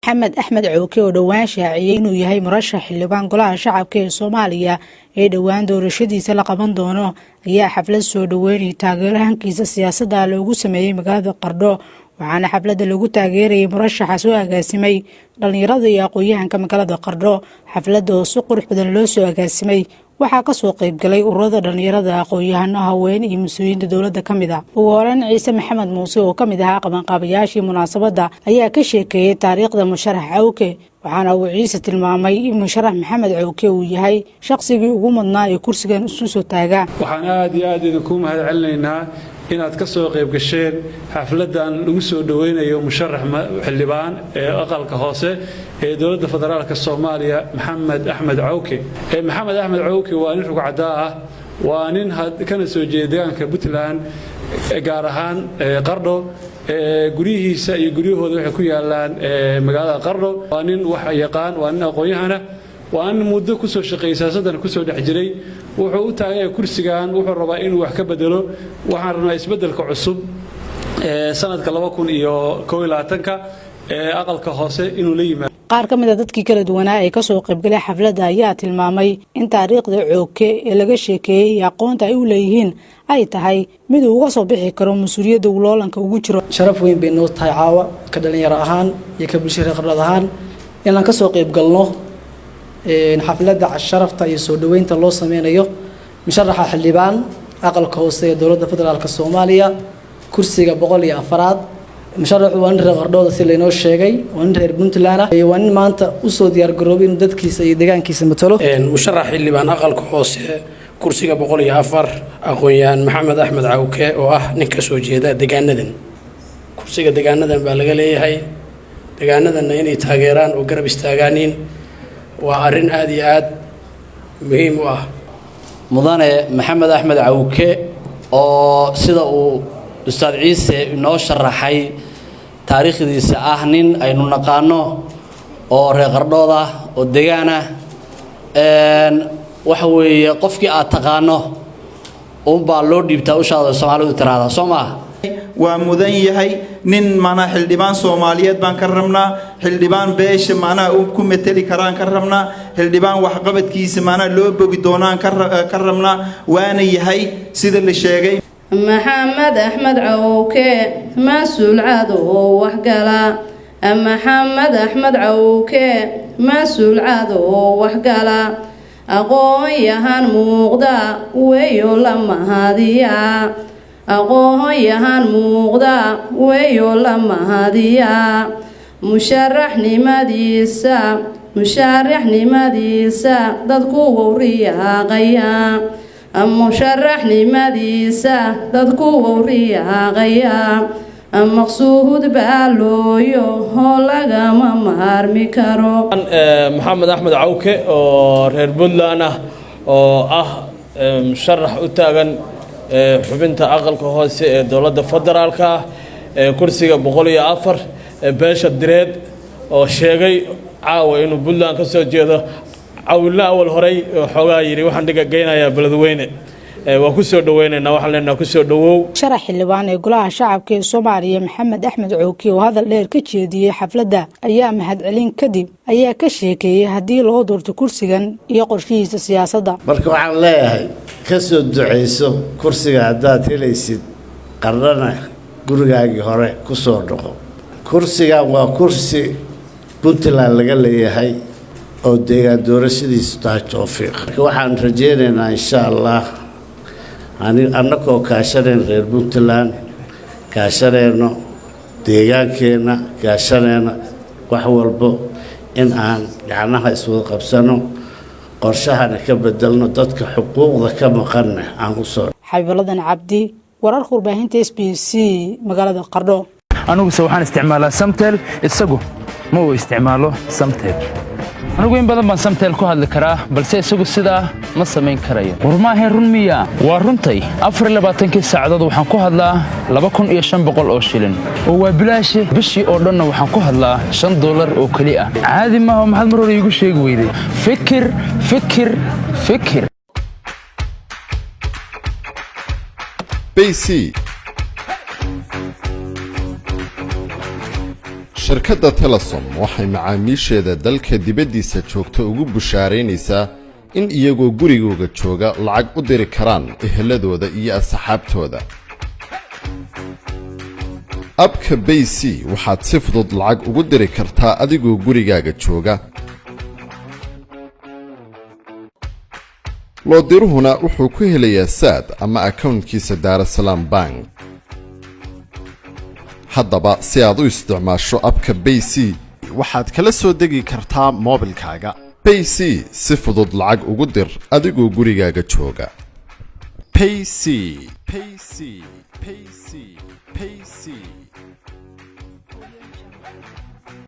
Maxamed Axmed Cowke oo dhowaan shaaciyey inuu yahay murashax xildhibaan golaha shacabka ee Soomaaliya ee dhowaan doorashadiisa la qaban doono ayaa xaflad soo dhaweynaya taageerahankiisa siyaasadda loogu sameeyey magaalada Qardho, waxaana xafladda lagu taageerayay murashaxa soo agaasimay dhalinyarada iyo aqoon-yahanka magaalada Qardho. Xafladda oo si qurux badan loo soo agaasimay waxaa kasoo qaybgalay ururada dhalinyarada, aqoon-yahano, haween iyo mas-uuliyiinta dowladda ka mid ah. Ugu horeyn, Ciise Maxamed Muuse oo kamid ahaa qabanqaabayaashii munaasabadda ayaa ka sheekeeyey taariikhda musharax Cawke, waxaana uu Ciise tilmaamay in musharax Maxamed Cawke uu yahay shaqsigii ugu mudnaa ee kursigan isu soo taaga. Waxaan aad iyo aad idinku mahad celinaynaa inaad ka soo qayb gasheen xafladdan lagu soo dhoweynayo musharax xildhibaan ee aqalka hoose ee dowladda federaalka Soomaaliya, Maxamed Axmed Cawke. Maxamed Axmed Cawke waa nin rugcadaa ah, waa nin kana soo jeeda deegaanka Puntland, gaar ahaan Qardho. Guryihiisa iyo guryahooda waxay ku yaalaan magaalada Qardho. Waa nin wax yaqaan, waa nin aqoon-yahana, waa nin muddo kusoo shaqeeyey siyaasaddan, kusoo dhex jiray. Wuxuu u taaganya kursigan, wuxuu rabaa inuu wax ka bedelo. Waxaan rabnaa isbeddelka cusub ee sanadka 2021-ka ee aqalka hoose inuu la yimaado. Qaar ka mid ah dadkii kala duwanaa ee kasoo qaybgalay xafladda ayaa tilmaamay in taariikhda Cooke ee laga sheekeeyey iyo aqoonta ay u leeyihiin ay tahay mid uu uga soo bixi karo mas-uuliyadda uu loolanka ugu jiro. Sharaf weyn bay noo tahay caawa ka dhalinyaro ahaan iyo ka bulshada reer Qardhood ahaan inaan kasoo qayb galno xafladda sharafta iyo soo dhaweynta loo sameynayo musharaxa xildhibaan aqalka hoose ee dowladda federaalka Soomaaliya, kursiga 104aad. Musharaxu waa nin reer Qardhooda, si laynoo sheegay, waa nin reer Puntland ah, waa nin maanta usoo diyaargaroobay inuu dadkiisa iyo deegaankiisa matalo. Musharax xildhibaan aqalka hoose, kursiga 104, aqoon-yahan Maxamed Axmed Cawke oo ah nin ka soo jeeda deegaanadan. Kursiga deegaanadan baa laga leeyahay, deegaanadanna inay taageeraan oo garab istaagaaniin waa arrin aada iyo aada muhiim u ah. Mudane Maxamed Axmed Cawke oo sida uu Ustaad Ciise inoo sharaxay taariikhdiisa ah nin aynu naqaano oo reer Qardhood ah oo degaan ah, waxa weeye qofkii aad taqaano unbaa loo dhiibtaa ushaada, Soomaalidu tiraahdaa, soo maaha? Waa mudan yahay nin macnaha xildhibaan Soomaaliyeed baan ka rabnaa, xildhibaan beesha macnaha uu ku meteli karaan ka rabnaa, xildhibaan waxqabadkiisa macnaha loo bogi doonaan ka rabnaa, waana yahay sida la sheegay. Maxamed Axmed Cawke, mas-uul cad oo waxgala. Maxamed Axmed Cawke, mas-uul cad oo waxgala, aqoon-yahan muuqda weeyo la mahadiya, aqoon-yahan muuqda weeyo la mahadiya. Musharaxnimadiisa, musharaxnimadiisa dadku wou riyaaqaya, musharaxnimadiisa dadku wou riyaaqaya. Maqsuud baa looyo oo lagama maarmi karo. Maxamed Axmed Cawke oo reer Puntland ah oo ah musharax u taagan xubinta aqalka hoose ee dowladda federaalka ah ee kursiga 104 ee beesha Direed, oo sheegay caawa inuu Puntland ka soo jeedo, cawilna awal horey xoogaa yidhi waxaan dhiga geynayaa Beledweyne, waa ku soo dhaweynaynaa. Waxaan leenaha ku soo dhawow. Sharax xildhibaan ee golaha shacabka ee Soomaaliya, Maxamed Axmed Cooki, oo hadal dheer ka jeediyey xafladda ayaa mahadcelin kadib ayaa ka sheekeeyey haddii loo doorto kursigan iyo qorshihiisa siyaasadda. Marka waxaan leeyahay, ka soo ducayso kursiga haddaad helaysid, Qardhana gurigaagii hore ku soo dhaqo. Kursigan waa kursi Puntland laga leeyahay oo deegaan doorashadiisu tahay Towfiiq. Marka waxaan rajaynaynaa, insha Allah, annagoo kaashanayn reer Puntland, kaashanayno deegaankeenna, kaashanayno wax walbo, in aan gacnaha iswada qabsano, qorshahana ka bedelno, dadka xuquuqda ka maqanna aan u soo Xabiibaladan Cabdi, wararka warbaahinta SBC, magaalada Qardho. Aniguse waxaan isticmaalaa Samtel, isagu ma uu isticmaalo Samtel. Anigu in badan baan Samtel ku hadli karaa, balse isagu sidaa ma samayn karayo. War maahae run miya? Waa runtay. 24kii saacadood waxaan ku hadlaa 2500 oo shilin oo waa bilaashe. Bishii oo dhanna waxaan ku hadlaa $5 oo keli ah. Caadi maaha. Maxaad mar hore iigu sheegi weyday? Fikir, fikir, fikir. Bayc. Shirkadda Telesom waxay macaamiisheeda dalka dibaddiisa joogta ugu bushaaraynaysaa in iyagoo gurigooga jooga lacag u diri karaan eheladooda iyo asxaabtooda. App-ka Bayc waxaad si fudud lacag ugu diri kartaa adigoo gurigaaga jooga, loodiruhuna wuxuu ku helayaa Saad ama akownkiisa Daarasalaam Bank. Haddaba si aad u isticmaasho app-ka Bayc, waxaad kala soo degi kartaa moobilkaaga. Bayc, si fudud lacag ugu dir adigoo gurigaaga jooga. Payc, Payc, Payc, Payc.